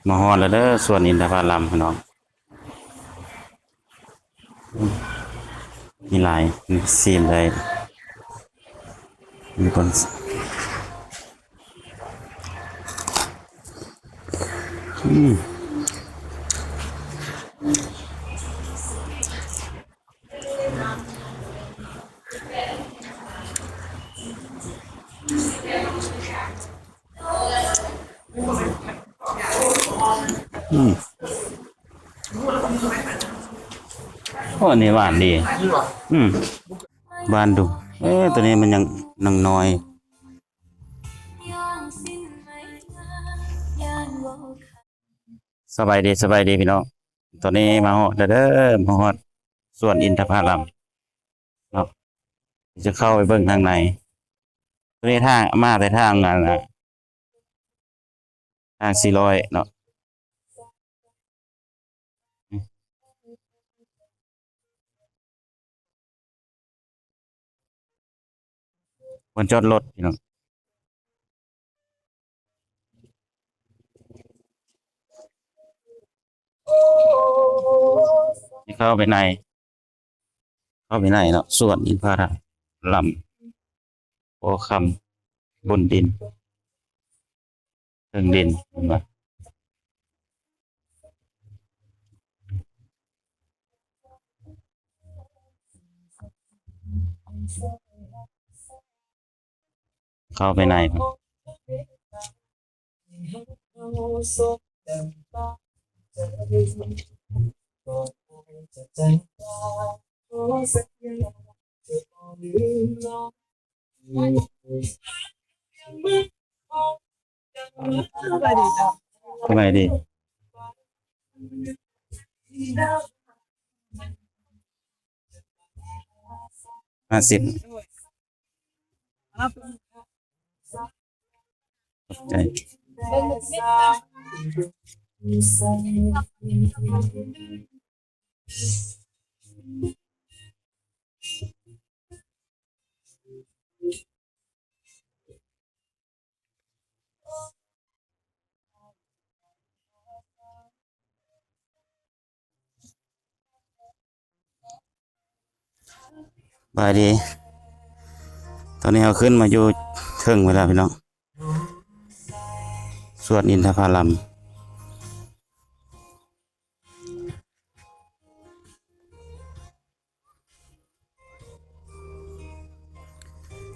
ມາຮອດແລ້ວເດີ ສວນອິນທະຜາລຳ ພີ່ນ້ອງ. ມີຫຼາຍ ມີຊີມໄດ້ ມີຄົນ ອືມ. ອືມ ໂອ້ ອັນນີ້ຫວານດີ. ອືມ ຫວານດຸ. ເອີ ໂຕນີ້ມັນຍັງ ຍັງນ້ອຍ. ສະບາຍດີ ສະບາຍດີພີ່ນ້ອງ. ຕອນນີ້ມາຮອດແລ້ວເດີ ມາຮອດສວນອິນທະຜາລຳເນາະ. ຈະເຂົ້າໄປເບິ່ງທາງໃນ. ໂຕນີ້ທາງ ມາແຕ່ທາງ ອັນ ທາງສີ່ຮ້ອຍເນາະ. ບ່ອນຈອດລົດພີ່ນ້ອງ. ຊິເຂົ້າໄປໃນ ເຂົ້າໄປໃນເນາະ ສວນອິນທະຜາລຳ ບໍ່ຄຳ ບົນດິນ ເທິງດິນ ເຫັນບໍ່? ເຂົ້າໄປໃນພຸ້ນ. ສະບາຍດີ. ຫ້າສິບ. ຂອບໃຈ. ສະບາຍດີ. ຕອນນີ້ເຮົາຂຶ້ນມາຢູ່ເທິງໄປແລ້ວພີ່ນ້ອງ ສວນອິນທະຜາລຳ.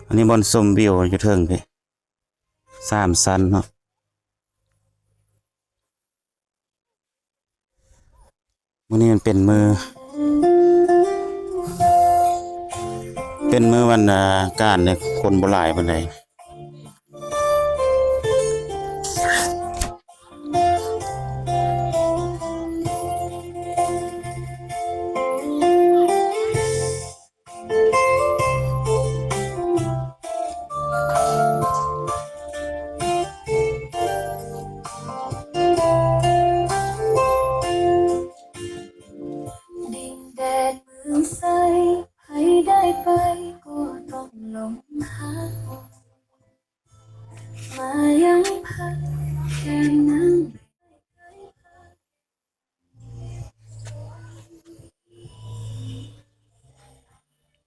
ອັນນີ້ບ່ອນຊົມວິວຢູ່ເທິງພີ້ ສາມຊັ້ນເນາະ. ມື້ນີ້ມັນເປັນມື້ ເປັນມື້ວັນ ອາ ການເດ້ ຄົນບໍ່ຫຼາຍປານໃດ.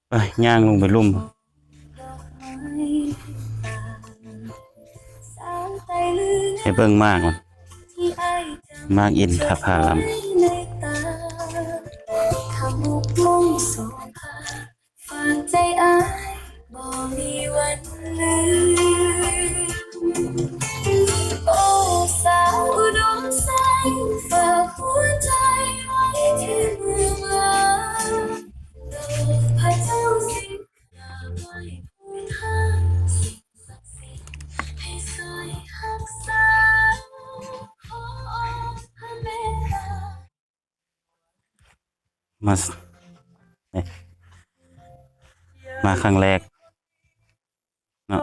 ໄປ ຍ່າງລົງໄປລຸ່ມ ໄປເບິ່ງໝາກມັນ ໝາກອິນທະຜາລຳ. ມາ ມາຄັ້ງແລກເນາະ.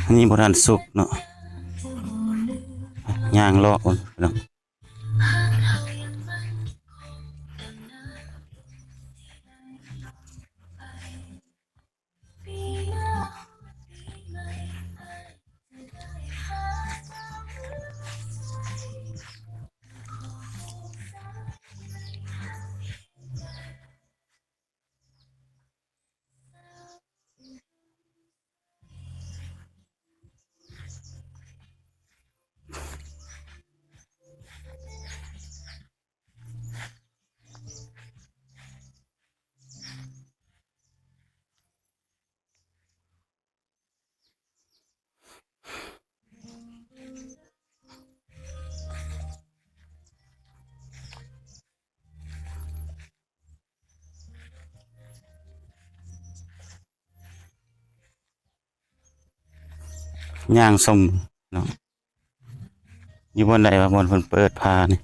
ອັນນີ້ບໍ່ທັນສຸກເນາະ. ຍ່າງເລາະເບິ່ງພີ່ນ້ອງ. ຍ່າງຊົມເນາະ ຢູ່ບ່ອນໃດວະ ບ່ອນເພິ່ນເປີດຜ້ານີ້.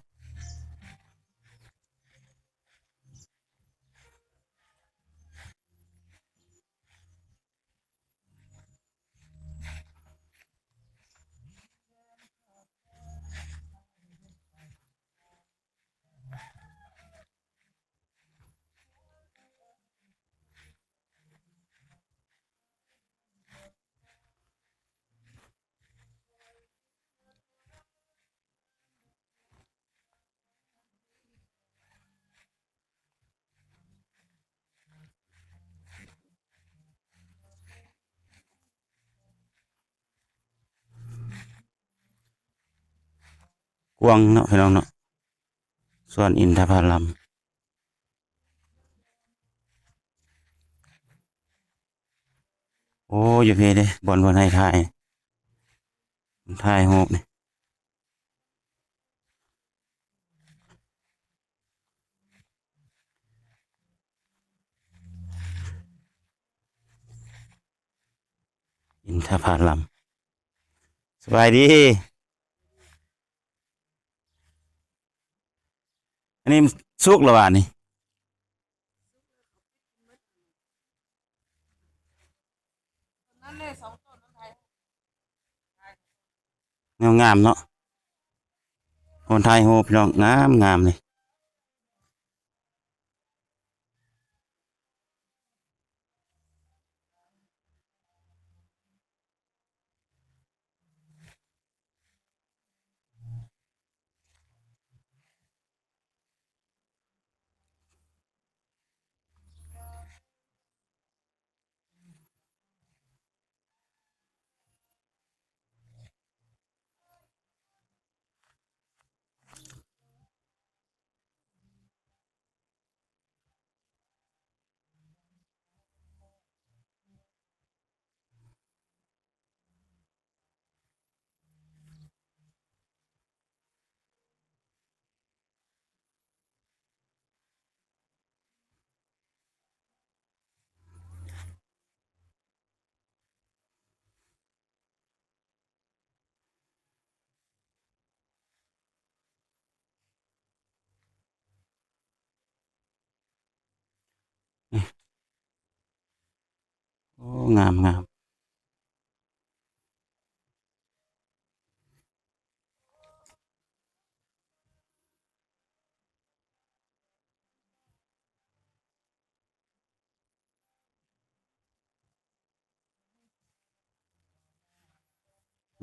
ກວ້າງເນາະ ພີ່ນ້ອງເນາະ ສວນອິນທະຜະລຳ. ໂອ້ ຢູ່ພີ້ເດ້ ບ່ອນເພິ່ນໃຫ້ຖ່າຍ ຖ່າຍຮູບນີ້. ອິນທະຜະລຳ. ສະບາຍດີ. ອັນນີ້ມັນສຸກແລ້ວຫວານີ້? ແນວງາມເນາະ ຄົນຖ່າຍຮູບພີ່ນ້ອງ ງາມໆ ເລີຍ. ໂອ້ ງາມໆ.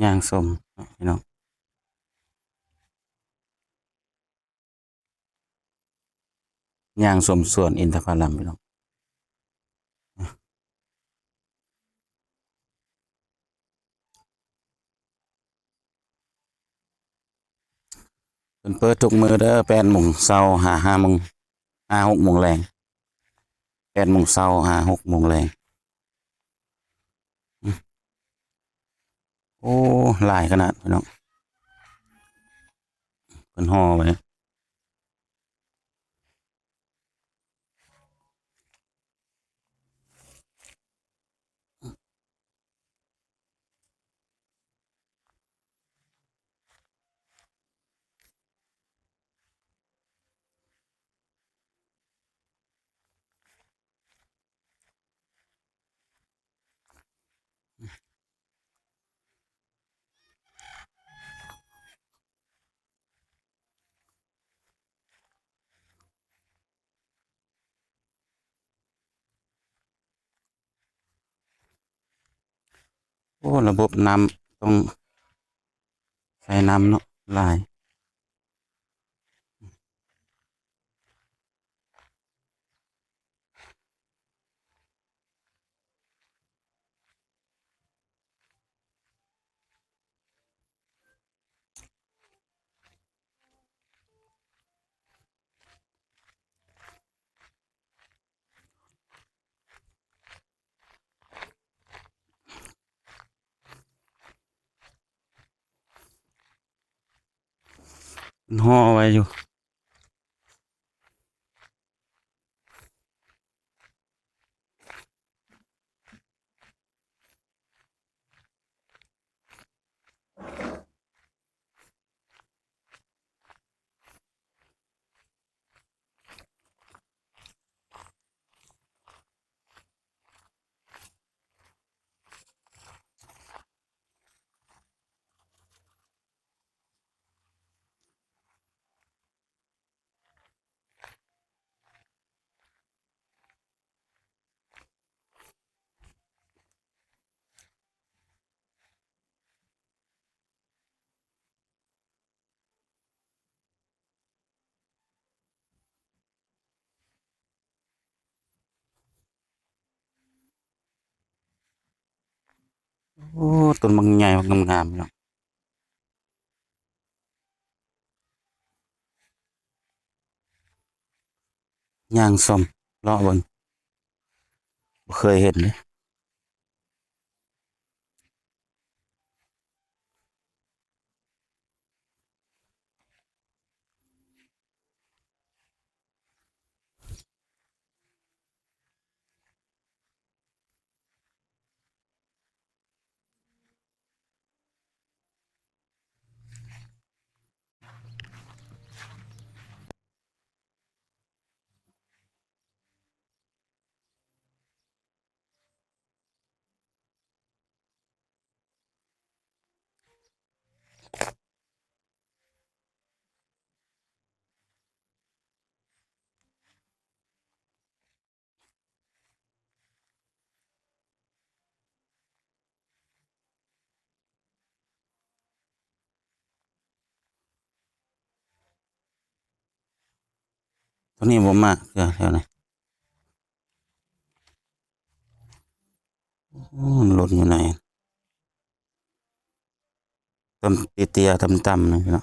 ຍ່າງຊົມເນາະ ພີ່ນ້ອງ ຍ່າງຊົມສວນອິນທະຜະລຳ ພີ່ນ້ອງ. ເພິ່ນເປີດທຸກມື້ເດີ ແປດໂມງເຊົ້າຫາຫ້າໂມງ ຫາຫົກໂມງແລງ ແປດໂມງເຊົ້າຫາຫົກໂມງແລງ. ໂອ້ ຫຼາຍຂະໜາດພີ່ນ້ອງ ເພິ່ນຫໍ່ໄວ້. ອືມ ໂອ້ ລະບົບນ້ຳຕ້ອງໃສ່ນ້ຳເນາະ ຫຼາຍ. ຫໍ່ໄວ້ຢູ່. ໂອ້ ຕົ້ນບັກໃຫຍ່ ບັກງາມໆ ເນາະ. ຍ່າງຊອມເລາະເບິ່ງ ບໍ່ເຄີຍເຫັນເດ້. ໂຕນີ້ບໍ່ມາກເທື່ອແຖວນີ້. ໂອ້ ມັນຫຼົ່ນຢູ່ໃນ ຕົ້ນເຕ້ຍໆ ຕ່ຳໆ ນີ້ເນາະ.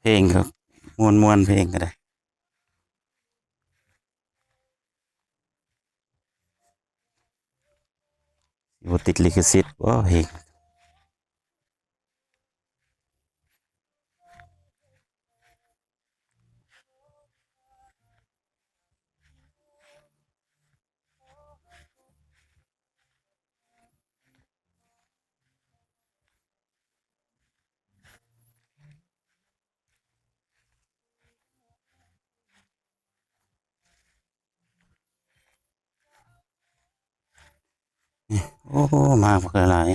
ເພງກໍມ່ວນໆ ເພງກໍໄດ້ ຊິບໍ່ຕິດລິຂະສິດບໍ່ເພງ. ນີ້ ໂອ້ ມາບັກຫຼາຍ.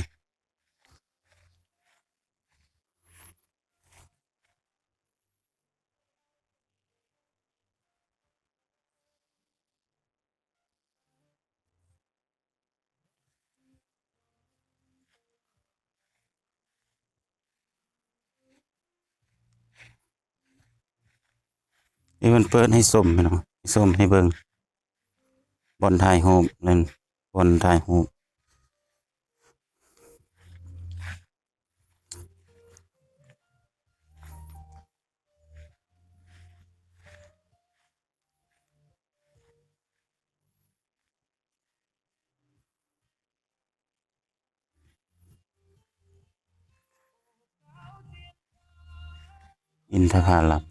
ນີ້ມັນເປີດໃຫ້ຊົມພີ່ນ້ອງ ໃຫ້ຊົມໃຫ້ເບິ່ງ ບ່ອນຖ່າຍຮູບນັ້ນ ບ່ອນຖ່າຍຮູບ. ອິນທະຜາລຳ.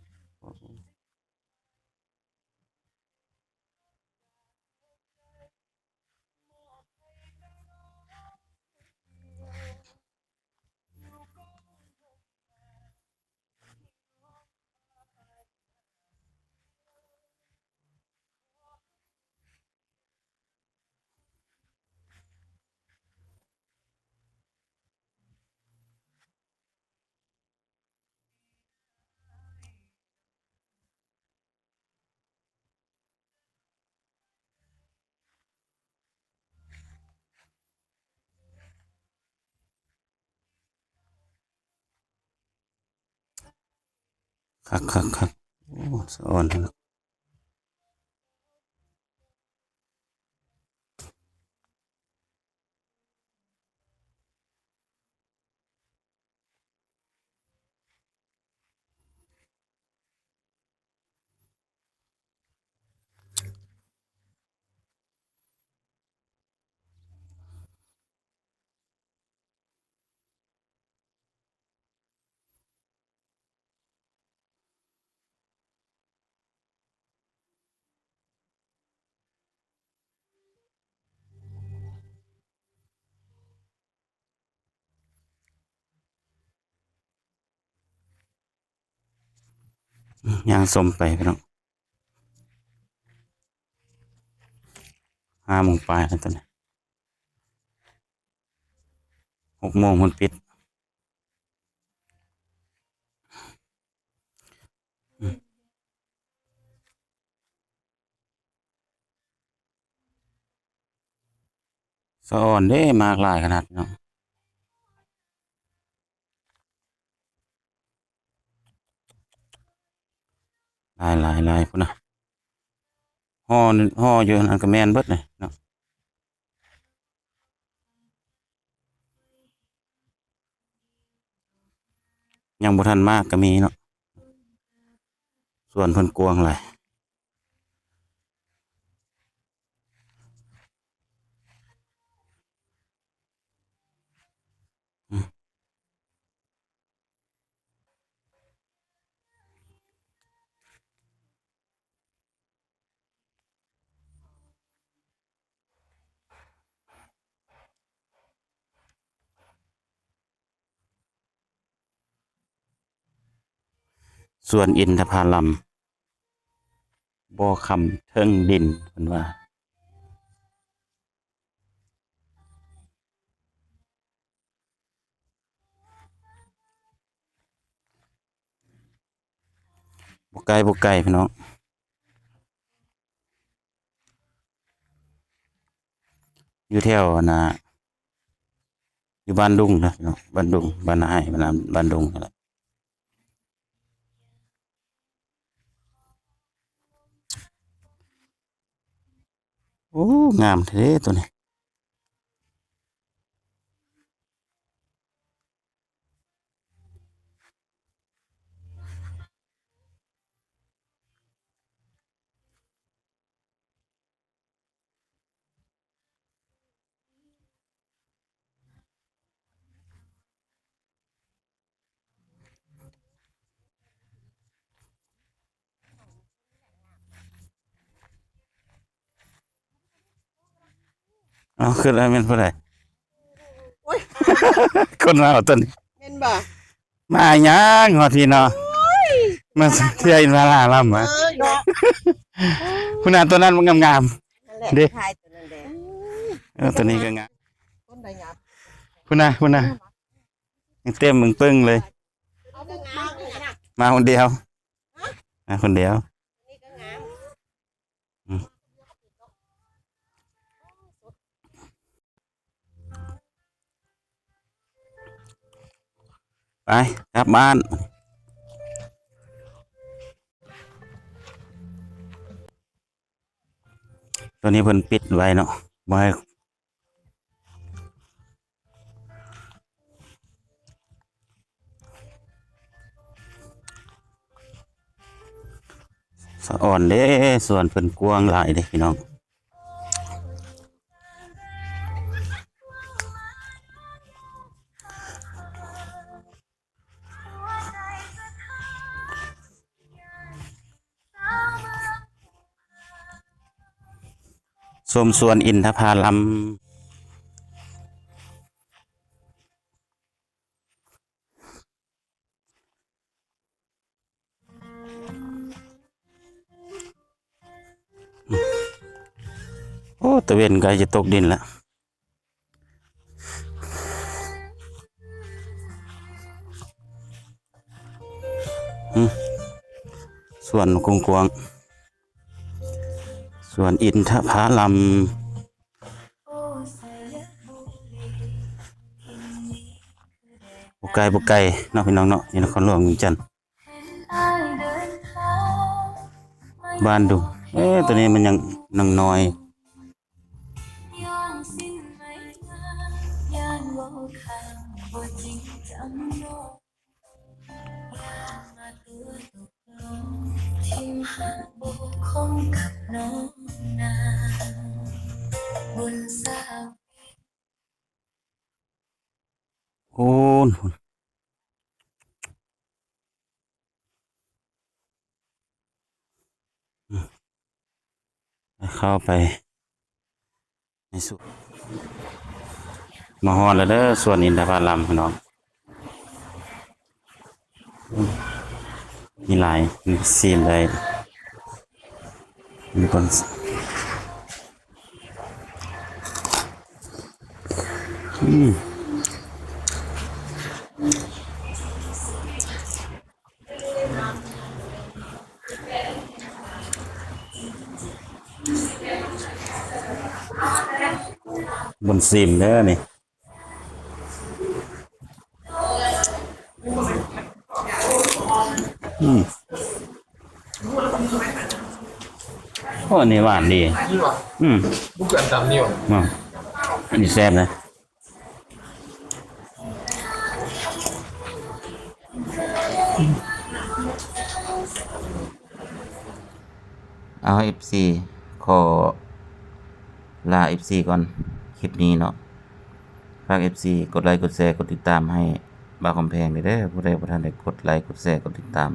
ຄັກໆໆ ໂອ້ ສະອອນເນາະ. ຍ່າງຊົມໄປພີ່ນ້ອງ ຫ້າໂມງປາຍແລ້ວຕອນນີ້ ຫົກໂມງເພິ່ນປິດ. ສະອອນເດ້ ໝາກຫຼາຍຂະໜາດເນາະ ຫຼາຍໆໆ ພຸ້ນນະ ຫໍ່ ຫໍ່ຢູ່ຫັ້ນກະແມ່ນເບິດເລີຍເນາະ. ຍັງບໍ່ທັນມາກະມີເນາະ ສວນເພິ່ນກວ້າງຫຼາຍ. ສວນອິນທະຜາລຳ ບໍ່ຄຳເທິງດິນ ເພິ່ນວ່າ. ບໍ່ໄກ ບໍ່ໄກ ພີ່ນ້ອງ ຢູ່ແຖວອັນນ່າ ຢູ່ບ້ານດຸງນະພີ່ນ້ອງ ບ້ານດຸງ ບ້ານນາໄຮ່ ບ້ານ ບ້ານດຸງຫັ້ນແຫຼະ. ໂອ້ ງາມແທ້ເດ້ໂຕນີ້. ເອົາ ຄືແລ້ວແມ່ນຜູ້ໃດ? ໂອ້ຍ ຄົນລາວຕົວນີ້ ແມ່ນບໍ່? ມາຫຍັງຮອດພີ້ເນາະ? ໂອ້ຍ ມາທ່ຽວອິນທະຜາລຳຫວາ? ເອີເນາະ ພຸ້ນນະ ຕົວນັ້ນມັນງາມໆ ນັ້ນແຫຼະ ເດ້ ຖ່າຍຕົວນັ້ນເດ້ ເອີ ຕົວນີ້ກໍງາມ ຕົ້ນໃດງາມ ພຸ້ນນະ ພຸ້ນນະ ຍັງເຕັມເບິ່ງເປິງເລີຍ ເອົາມາ ມາຄົນດຽວ ມາຄົນດຽວ ນີ້ກໍງາມ ອືມ ໄປກັບບ້ານ ຕອນນີ້ເພິ່ນປິດໄວ້ເນາະ ບໍ່ໃຫ້ ສະອອນເດ້ ສວນເພິ່ນກວ້າງຫຼາຍເດ້ພີ່ນ້ອງ ຊົມສວນອິນທະຜາລຳ. ໂອ້ ຕາເວັນໃກ້ຈະຕົກດິນລະ ອືມ ສວນກວ້າງໆ ສວນອິນທະຜາລຳ ບໍ່ໄກ ບໍ່ໄກເນາະ ພີ່ນ້ອງເນາະ ຢູ່ນະຄອນຫຼວງວຽງຈັນ. ບ້ານດຸງ. ເອີ ໂຕນີ້ມັນຍັງ ຍັງນ້ອຍ. ໂອ້ ເຂົ້າໄປໃນສວນ. ມາຮອດແລ້ວເດີ ສວນອິນທະຜະລຳ ພີ່ນ້ອງ. ມີຫຼາຍ ມີຊີມໄດ້ ມີຄົນ ອືມ ບົນຊີມເດີນີ້. ອືມ ໂອ້ ອັນນີ້ຫວານດີ. ນີ້ຫວາ? ອືມ ບໍ່ຄືອັນຕຳນີ້ຫວາ? ອືມ ອັນນີ້ແຊບນະ. ເອົາ ເອັຟຊີ ຂໍລາ ເອັຟຊີ ກ່ອນ ຄລິບນີ້ເນາະ. ຝາກ ເອັຟຊີ ກົດໄລ ກົດແຊ ກົດຕິດຕາມໃຫ້ບ່າວຄຳແພງເດີ. ຜູ້ໃດບໍ່ທັນໄດ້ກົດໄລ ກົດແຊ ກົດຕິດຕາມ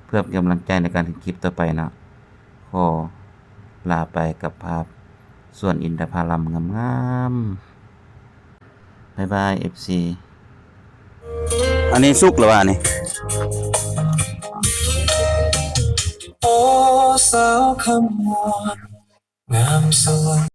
ເພື່ອເປັນກຳລັງໃຈໃນການເຮັດຄລິບຕໍ່ໄປເນາະ. ຂໍລາໄປກັບພາບສວນອິນທະຜະລຳງາມໆ. ບາຍບາຍ ເອັຟຊີ. ອັນນີ້ສຸກແລ້ວຫວານີ້? ໂອ້ ສາວຄຳມ່ວນ ງາມສວນ